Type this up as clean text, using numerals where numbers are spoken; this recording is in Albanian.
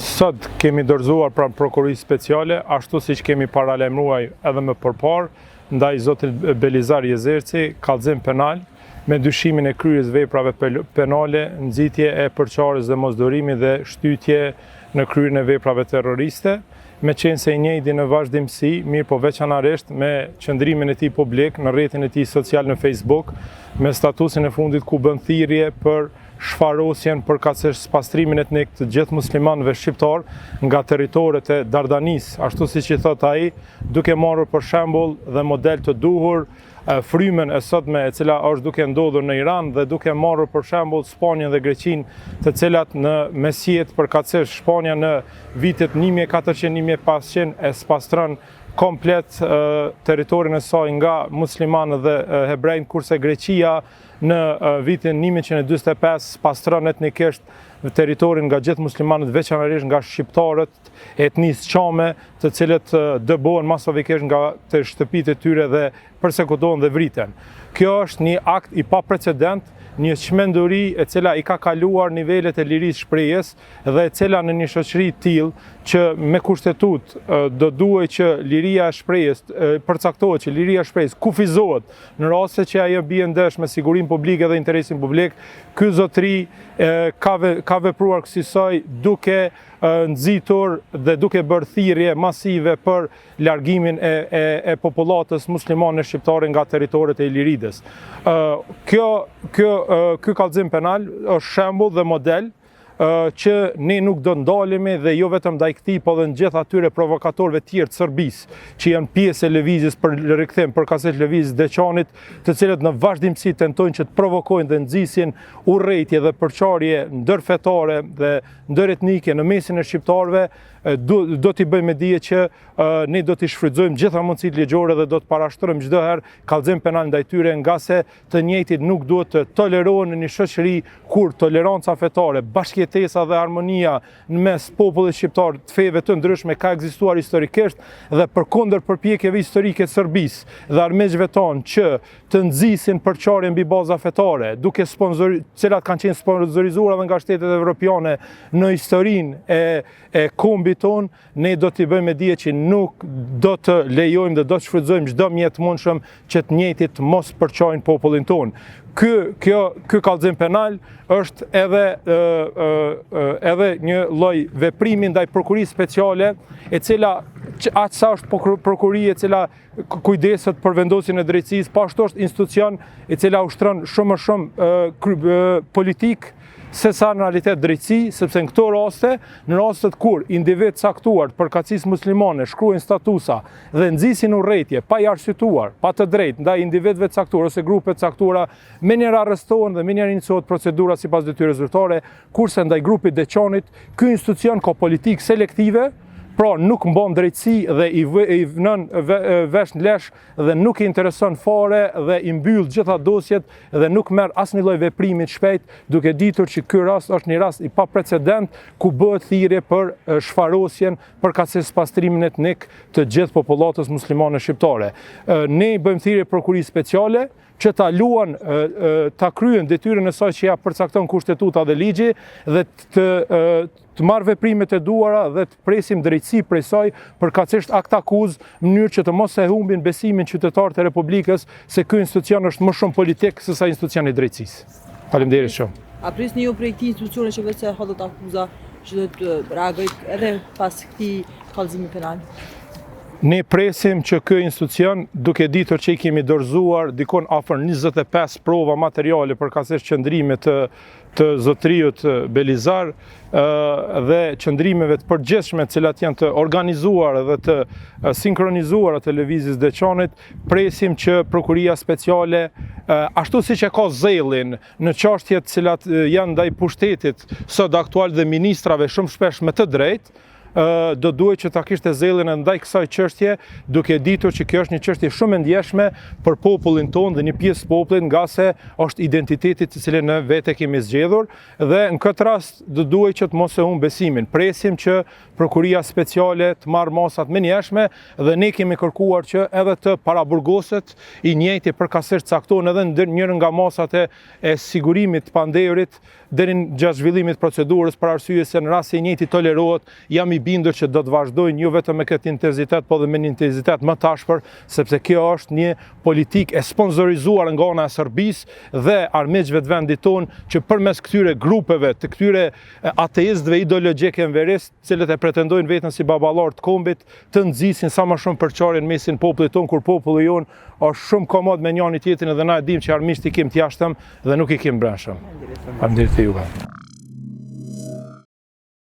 Sot kemi dorëzuar pranë Prokurorisë Speciale, ashtu siç kemi paralajmëruar edhe më përparë, ndaj zotit Belizar Jezerci, kallëzim penal me dyshimin e kryerjes veprave penale, nxitje e përçarjes dhe mosdurimit dhe shtytje në kryerjen e veprave terroriste, meqenëse i njëjti në vazhdimësi, mirëpo veçanarisht me qëndrimin e tij publik në rrjetin e tij social në Facebook, me statusin e fundit ku bën thirrje për shfarosjen, përkatësisht spastrimin etnik të gjithë muslimanëve shqiptarë nga territoret e Dardanisë, ashtu siç i thotë ai, duke marrur për shembull dhe model të duhur frymën e sotme e cila është duke ndodhur në Iran dhe duke marrur për shembull Spanjën dhe Greqinë, të cilat në mesjetë, përkatësisht Spanja në vitet 1400-1500 e spastron komplet territorin e saj nga muslimanët dhe hebrejtë, kurse Greqia në vitin 1145 spastron etnikisht territorin nga gjithë muslimanët, veçanërisht nga shqiptarët e etnisë çame, të cilët dëbohen masovikisht nga të shtëpitë e tyre dhe persekutohen dhe vriten. Kjo është një akt i paprecedent, një çmenduri e cila i ka kaluar nivelet e lirisë shprehjes dhe e cila në një shoqëri të tillë që me kushtetutë do duhej që liria e shprehjes përcaktohet që liria e shprehjes kufizohet Në raste që ajo bie ndesh me sigurinë publike dhe interesin publik, ky zotëri ka ka vepruar kësisoj duke nxitur dhe duke bërë thirrje masive për largimin e e e popullatës muslimane shqiptare nga territoret e Iliridës. Kjo kjo ky kallëzim penal është shembull dhe model që ne nuk do ndalemi dhe jo vetëm ndaj këtij, po dhe në gjithë atyre provokatorëve tjerë të Serbisë, që janë pjesë e lëvizjes për rikthim, përkatësisht lëvizjes Deçanit, të cilët në vazhdimësi tentojnë që të provokojnë dhe nxisin urrejtje dhe përçarje ndërfetare dhe ndëretnike në mesin e shqiptarëve, do, do t'i bëjmë me dije që ne do t'i shfrytëzojmë gjitha mundësitë ligjore dhe do të parashtrojmë çdo herë kallëzim penal ndaj tyre, ngase të njëjtit nuk duhet të tolerohen në një shoqëri kur toleranca fetare, bashkëjetesa dhe harmonia në mes popullit shqiptar të feve të ndryshme ka ekzistuar historikisht dhe përkundër përpjekjeve historike të Serbisë dhe armiqve tanë që të nxisin përçarje mbi baza fetare, duke sponsor, cilat kanë qenë sponsorizuara edhe nga shtetet evropiane në historinë e e kombit tonë, Ne do t'i bëjmë me dije që nuk do të lejojmë dhe do të shfrytëzojmë çdo mjet të mundshëm që të njëjtit të mos përçajnë popullin tonë. Ky kjo ky kallëzim penal është edhe ë ë edhe një lloj veprimi ndaj prokurorisë speciale, e cila aq sa është prokurori e cila kujdeset për vendosjen e drejtësisë, po ashtu është institucion i cila ushtron shumë më shumë politikë se sa në realitet drejtësi, sepse në këto raste, në rastet kur individë të caktuar të përkatësisë muslimane shkruajnë statusa dhe nxisin urrejtje pa i arsyetuar, pa të drejtë ndaj individëve të caktuar ose grupe të caktuara, menjëherë arrestohen dhe menjëherë iniciohet procedura sipas detyrës zyrtare, kurse ndaj grupit Deçanit, ky institucion ka politikë selektive, pra nuk mban drejtësi dhe i, vë, i vënon vesh në lesh dhe nuk i intereson fare dhe i mbyll gjitha dosjet dhe nuk merr asnjë lloj veprimi të shpejt, duke ditur që ky rast është një rast i paprecedent ku bëhet thirrje për shfarosjen, përkatësisht spastrimin etnik të gjithë popullatës muslimane shqiptare. Ne i bëjmë thirrje prokurorisë speciale që ta luan, ta kryen detyrën e saj që ja përcakton kushtetuta dhe ligji dhe të të marrë veprimet e duhura dhe të presim drejtësi prej saj, përkatësisht aktakuzë, në mënyrë që të mos e humbin besimin qytetarët e Republikës se ky institucion është më shumë politik se sa institucion i drejtësisë. Faleminderit shumë. A prisni ju prej këtij institucioni që veçse hodhët akuza që do të reagojë edhe pas këtij kallëzimi penal? Ne presim që ky institucion, duke ditur që i kemi dorëzuar dikun afër 25 prova materiale përkatësisht qëndrime të të zotëriut Belizar dhe qëndrimeve të përgjithshme të cilat janë të organizuara dhe të sinkronizuara të lëvizjes Deçanit, presim që prokuroria speciale ashtu siç e ka zellin në çështjet të cilat janë ndaj pushtetit sot aktual dhe ministrave shumë shpesh me të drejtë, do duhej që ta kishte zellin e ndaj kësaj çështje, duke ditur që kjo është një çështje shumë e ndjeshme për popullin tonë dhe një pjesë të popullit, ngase është identiteti të cilin ne vetë e kemi zgjedhur dhe në këtë rast do duhej që të mos e humb besimin. Presim që Prokuroria Speciale të marrë masat e menjëhershme dhe ne kemi kërkuar që edhe të paraburgoset i njëjti përkatësisht caktohen edhe ndër njërën nga masat e, e sigurimit të pandehurit deri gjatë zhvillimit të procedurës për arsye se në rast se i njëjti tolerohet, jam i bindur që do të vazhdojnë jo vetëm me këtë intensitet, po dhe me një intensitet më të ashpër, sepse kjo është një politikë e sponsorizuar nga ana e Serbisë dhe armiqve të vendit tonë që përmes këtyre grupeve të këtyre ateistëve ideologjikë enveristë, të cilët e pretendojnë veten si baballarë të kombit, të nxisin sa më shumë përçarje në mesin e popullit tonë, kur populli jonë është shumë komod me njani tjetrin dhe na e dimë që armiqtë i kem të jashtëm dhe nuk i kem brendshëm. Faleminderit juve.